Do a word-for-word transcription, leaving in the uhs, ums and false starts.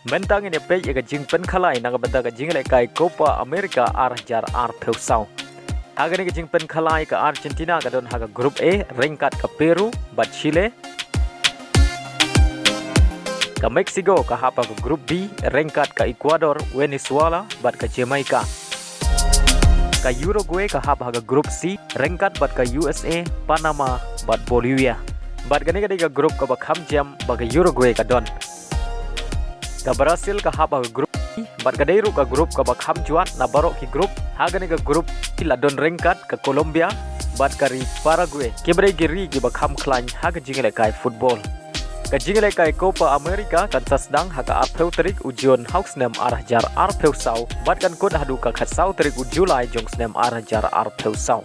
Mynta ngin ïa peit ïa ka jingpynkhalai na ka bynta ka jingïalehkai Copa America ar hajar arphew saw. Ha kane ka jingpynkhalai ka Argentina ka don ha ka Group A ryngkat ka Peru bad Chile. Ka Mexico ka hap ha ka Group B ryngkat ka Ecuador, Venezuela bad ka Jamaica. Ka Uruguay ka hap ha ka Group C ryngkat bad ka U S A, Panama bad Bolivia. Bad kane ka dei ka group kaba kham jem ba ka Uruguay ka don. Ka Brazil ka hap ha ka Group E bad ka dei ruh ka group kaba kham jwat na baroh ki group. Ha kane ka group ki la don ryngkat ka Colombia bad ka ri Paraguay, kiba dei ki ri kiba kham khlaiñ ha ka jingïalehkai football. Ka jingïalehkai Copa America kan sa sdang ha ka arphew tarik u June ha u snem ar hajar arphew saw bad kan kut haduh ka khatsaw tarik u July jong snem ar hajar arphew saw.